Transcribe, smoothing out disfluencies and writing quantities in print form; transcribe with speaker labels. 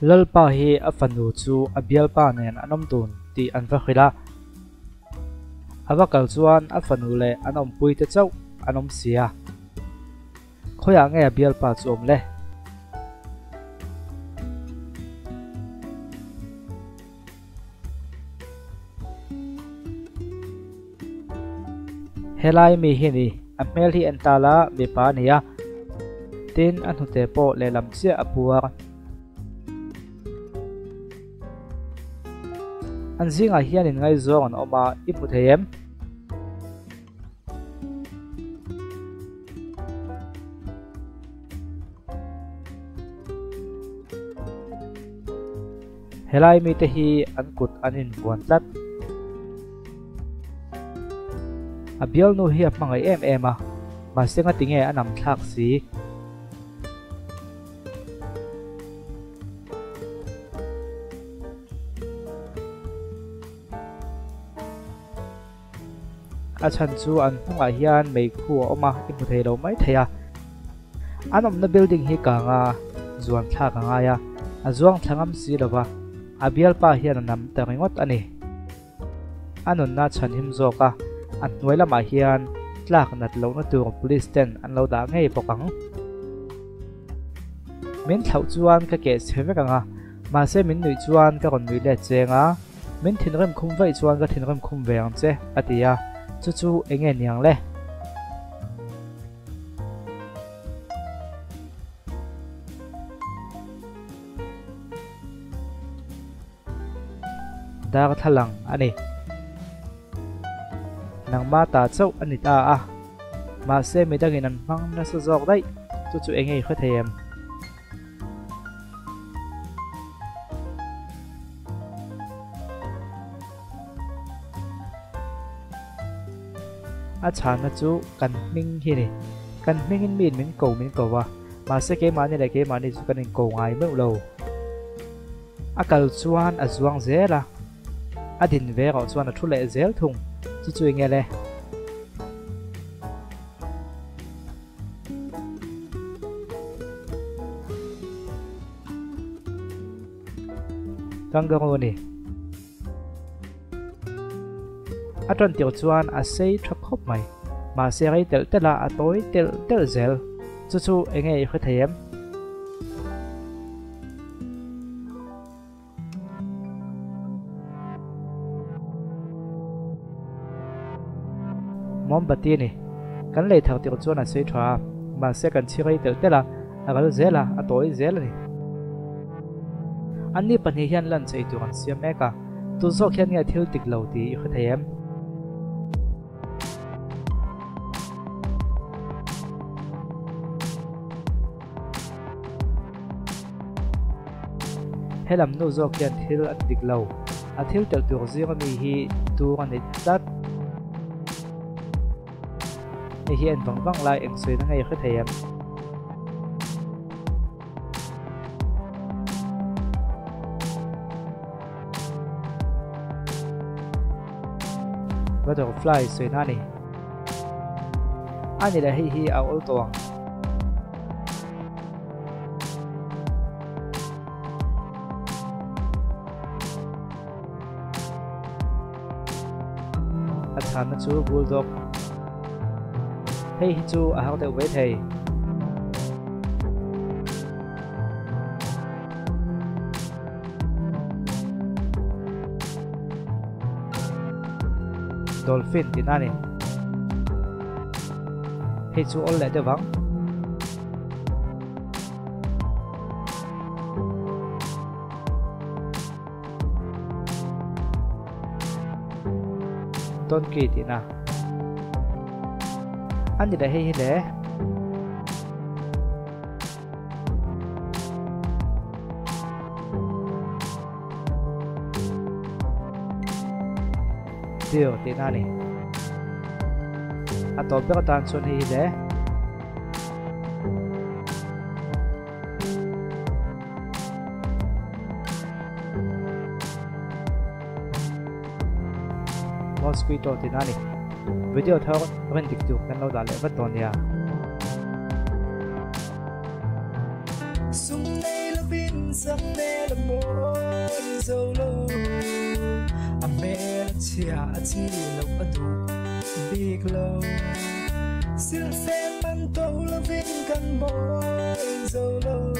Speaker 1: Lalpa hi a fanu chu a bialpa nen an awm dun tih an va hrilh a. A va kal chuan a fanu leh an awmpui te chauh an awm si a. Khawiah nge a bialpa chu awm le? Helai mi hi ni, a hmel hi en ta la mipa a ni a, tin a hnute pawh lehlam chiah a puar. An zingah hian in ngaihzawng an awm a, i hmu thei em? Helai mite hi an kut an invuan tlat. A bialnu hi a hmangaih em em a, mahse ngatinge a nam thlak si. A chhan chu an hnungah hian meikhu a awm a, i hmu thei lo mai thei a. An awmna building hi kang a, zuan thlak a ngai a, a zuang thla ngam si lo va, a bialpa hian a nam ta ringawt a ni. A nunna chhan him zawk a, a hnuai lamah hian tlak nat lohna tur police ten an lo dah ngei bawk ang. Min thlauh chuan ka keh chhe vek ang a, mahse min nuih chuan ka rawn nuih let cheng a. Min thinrim khum vaih chuan ka thinrim khum ve ang che, a ti a, chu chu eng nge niang le? Darthlalang a ni. Nangma ta chauh a ni ta a, mahse midangin an hmang nasa zawk daih, chu chu eng nge i hre thei em? A chhanna chu kan hming hi ni. Kan hmingin miin min ko min ko a, mahse keimahni leh keimahni chu kan inko ngai meuh lo. A kal chuan a zuang zel a, a din ve erawh chuan a thu leh zel thung. Chu chu enge le? Kangaroo a ni. A tan tir chuan a sei tha khawp mai. Mahse rei telh telh a, a tawi telh telh zel. Chu chu enge i hre thei em? Mombati a ni. Kan lei thar tir chuan a sei tha a, mahse kan chhi rei telh telh a, a ral zel a, a tawi zel a ni. Anni pahnih hian lunch ei tur an siam mek a, tu zawk hian nge thil tik lo tih i hre thei em? Helam nu zawk hian thil a ti dik lo. A thil telh tur zing ami hi tur a ni tlat. Hei hi en vang vang lai eng sawi na ngei hre thei em? Butterfly sawi na a ni. A ni leh hei hi a awl tawh ang. A chhanna chu bulldog. Hei hi chu a har deuh mai thei. Dolphin tihna a ni. Hei chu awl leh deuh vang. Donkey tihna a ni leh hei hi le. Deer tihna a ni. A tawp ber atan chuan hei hi le. Mosquito tihna a ni. Video thar rin dik tur kan lo dah leh vat dawn nia.
Speaker 2: Sum nei lovin. Sakhmel a mawi zo lo. A hmel a chhia a chi loh a duh bik lo. Silhfen man to lovin kan mawi zo lo.